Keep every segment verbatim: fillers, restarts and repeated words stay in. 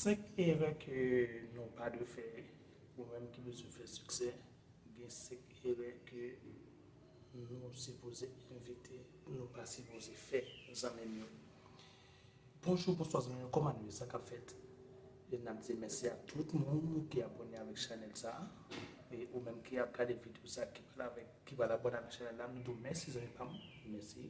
Senk erè ke nou pa dwe fè, ou menm ki bezwen fè siksè, gen senk erè ke nou sipoze evite, nou pa sipoze fè, zanmi m yo. Bonjou, bonswa, zanmi m yo, kòman nou ye, sa k ap fèt? E n ap di mèsi a tout moun ki abòne avèk chanèl sa a. E ou menm ki ap gade videyo sa a, ki pral avèk, ki pral abòne avèk chanèl la, nou di w mèsi, zanmi pa m, mèsi.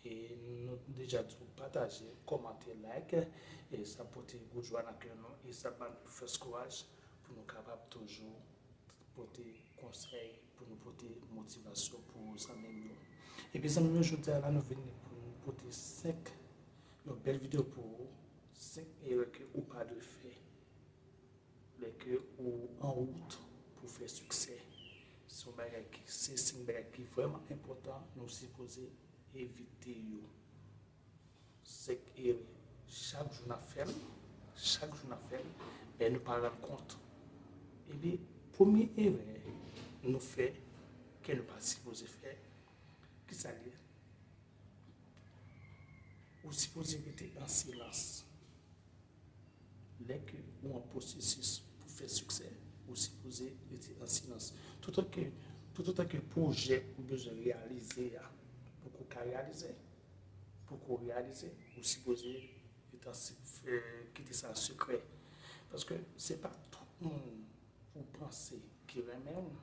E nou deja di w pataje, kòmante, like, e sa pote gwo jwa nan kè nou, e sa ban nou plis kouraj pou nou kapab toujou pote konsèy, pou nou pote motivasyon pou zanmi m yo. Epi zanmi m yo, jodi a la nou vin pou nou pote senk, yon bèl videyo pou ou, senk erè ke ou pa dwe fè lè ke ou an wout pou fè siksè. Se yon bagay ki, se senk bagay ki vrèman enpòtan, nou sipoze evite yo. Senk erè. Chak jou n ap fè l, chak jou n ap fè l, men nou pa rann kont. Epi, premye erè nou fè, ke nou pa sipoze fè, ki sa l ye? Ou sipoze rete an silans. Lè ke ou an pwosesis pou fè siksè, ou sipoze rete an silans. Toutotan ke, toutotan ke pwojè ou bezwen reyalize a poko ka reyalize, poko reyalize, ou sipoze rete an si-, fè, kite sa sekrè. Paske se pa tout moun ou panse ki renmen w,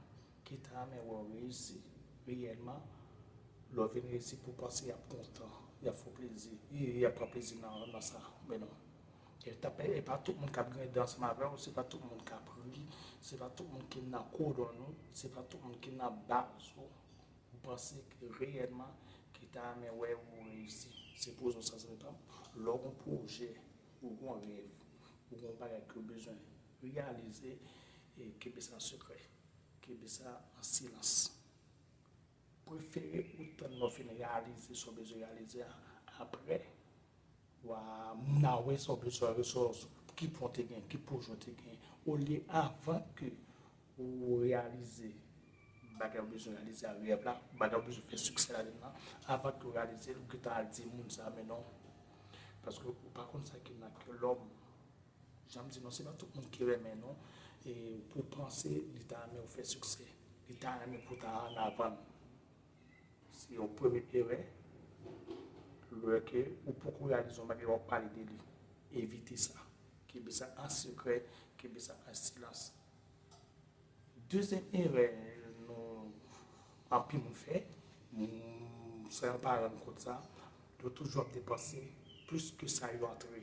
ki ta renmen wè w reyisi reyèlman, lè w vin reyisi pou w panse y ap kontan, y ap fè w plezi, y, y ap pran plezi nan, nan sa, men non. E ta, e pa tout moun k ap grandi ansanm avè w, se pa tout moun k ap ri, se pa tout moun ki nan kodonn ou, se pa tout moun ki nan baz ou, ou panse ke reyèlman ki ta renmen wè ou reyisi. Se pou rezon sa, zanmi pa m, lè w gon pwojè, ou gon rèv, ou gon bagay ke w bezwen reyalize, e kenbe sa sekrè, kenbe sa an silans. Prefere ou tann lè w fin reyalize sa w bezwen reyalize a, apre, w a, moun a wè sa w bezwen, sa w, ki pwen w te gen, ki pwojè w te gen, olye avan ke ou reyalize bagay ou bezwen reyalize a, rèv la, bagay ou bezwen fè siksè ladan l lan, avan ke w reyalize l, ou gentan al di moun sa, men non. Paske ou pa konn sa ki nan kè lòm. Jan m di nou, se pa tout moun ki renmen nou, e pou w panse li ta renmen w fè siksè, li ta renmen pou w ta an avan l. Se yon premye erè. Lè ke ou poko reyalize yon bagay, w ap pale de li. Evite sa. Kenbe sa an sekrè, kenbe sa an silans. Dezyèm erè nou, anpil moun fè, moun, san yo pa rann kont sa, yo toujou ap depanse plis ke sa yo antre.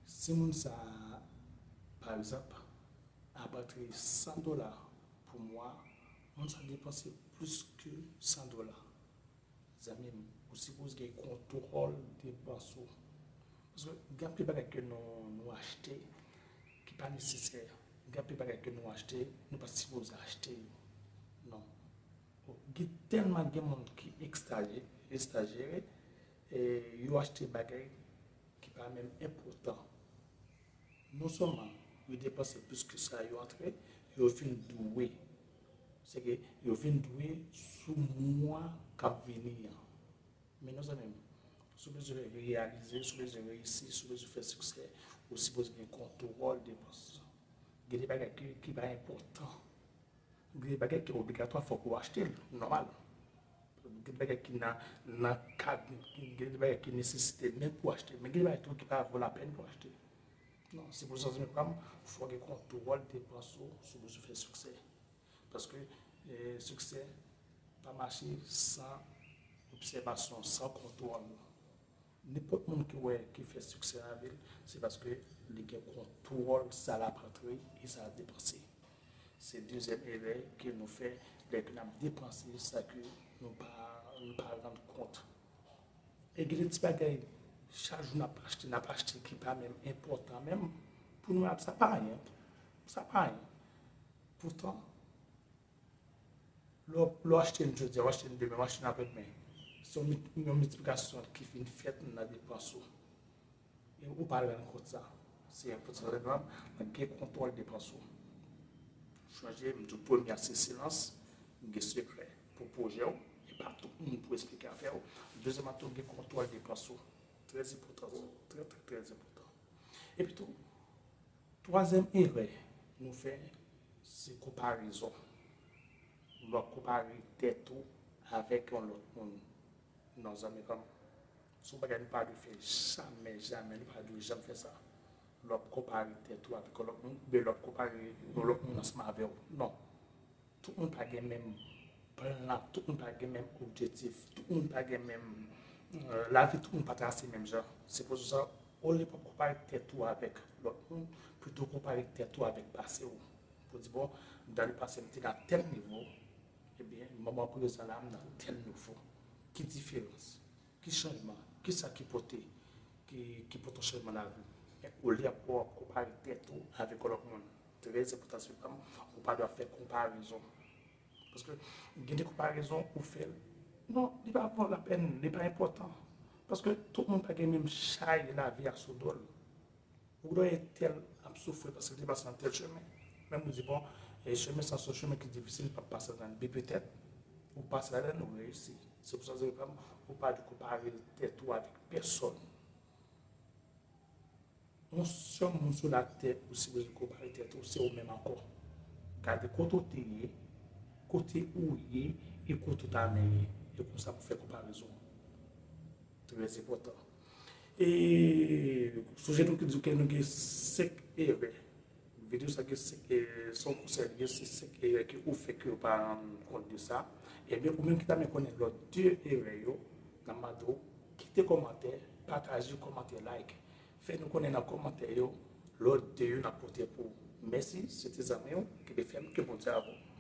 Si moun sa, pa egzanp, ap antre san dola pou mwa, moun sa depanse plis ke san dola. Zanmi m, ou sipoze gen kontwòl depans ou. Paske gen anpil bagay ke nou, nou achte ki pa nesesè. Gen anpil bagay ke nou achte, nou pa sipoze achte yo. Non. Gen tèlman gen moun ki egzaje-, egzajere, e yo achte bagay ki pa menm enpòtan. Non sèlman yo depanse plis ke sa yo antre, yo vin dwe. Se ke yo vin dwe sou mwa k ap vini an. Men non, zanmi m, si w bezwen reyalize, si w bezwen reyisi, si w bezwen fè siksè, ou sipoze gen kontwòl depans. Gen de bagay ki, ki pa enpòtan. Gen de bagay ki obligatwa, fòk ou achte l, nòmal. Gen de bagay ki nan, nan kad, gen de bagay ki nesesite menm pou achte, men gen de bagay tou ki pa vo lapèn pou achte. Non, se pou sa, zanmi pa m, fòk gen kontwòl depans ou si w bezwen fè siksè. Paske, eh, siksè pa mache san obsèvasyon, san kontwòl. Nenpòt moun ki wè, ki fè siksè nan vi l, se paske li gen kontwòl sa l ap antre e sa l ap depanse. Se dezyèm erè ke nou fè lè ke n ap depanse sa ke nou pa, nou pa rann kont. E gen de ti bagay, chak jou n ap achte, n ap achte ki pa menm enpòtan menm, pou nou, sa pa anyen. Sa pa anyen. Poutan, lè w, lè w achte l jodi a, w achte l demen, w achte l aprè demen, se yon mit-, yon miltiplikasyon ki fin fèt nan depans ou. E ou pa rann kont sa. Se enpòtan, nan gen kontwòl depans ou. Chonje, m di w, premye a se silans, gen sekrè pou pwojè w, e pa tout moun pou eksplike afè w. Dezyèm an tou, gen kontwòl depans ou. Trè enpòtan, trè, trè, trè enpòtan. Epi tou, twazyèm erè nou fè, se konparezon. Lè w ap konpare tèt ou avèk yon lòt moun. Non, zanmi pa m. Se yon bagay nou pa dwe fè jamè, jamè, nou pa dwe janm fè sa. Lè w ap konpare tèt ou avèk yon lòt moun, oubyen lè w ap konpare yon lòt moun ansanm avè w. Non. Tout moun pa gen menm plan, tout moun pa gen menm objektif, tout moun pa gen menm, euh, lavi tout moun pa trase menm jan. Se pou sa, olye pou w konpare tèt ou avèk lòt moun, pito konpare tèt ou avèk pase w. Pou di, bon, dans le passé, m te nan tèl nivo, ebyen, moman prezan la, m nan tèl nivo. Ki diferans? Ki chanjman? Ki sa ki pote, ki, ki pote yon chanjman nan lavi w? Men olye pou w ap konpare tèt ou avèk yon lòt moun. Trè enpòtan, se pa, ou pa dwe fè konparezon. Paske gen de konparezon ou fè l. Non, li pa vo lapèn, li pa enpòtan. Paske tout moun pa gen menm chay lavi a sou do l. Ou wè entèl ap soufri paske li te pase nan tèl chemen. Menm ou di, bon, e chemen sa se yon chemen ki difisil, li p ap pase nan li. Petèt, ou pase ladan l, ou reyisi. Se pou sa, zanmi pa m, ou pa dwe konpare tèt ou avèk pèsòn. Yon sèl moun sou latè ou sipoze konpare tèt ou, se ou menm ankò. Gade kote w te ye, kote ou ye, e kote w ta renmen ye. E konsa pou fè konparezon. Trè enpòtan. E sou jenou ki di ke nou gen senk erè. Videyo sa gen senk erè, se yon konsèy, gen se senk erè ke ou fè ke ou pa rann kont de sa. Ebyen, ou menm ki ta renmen konnen lòt de erè yo, n ap mande w kite kòmantè, pataje kòmantè, like. Fè nou konnen nan kòmantè yo lòt de yo n ap pote pou ou. Mèsi, se te zanmi w, kenbe fèm, ke Bondye avè w.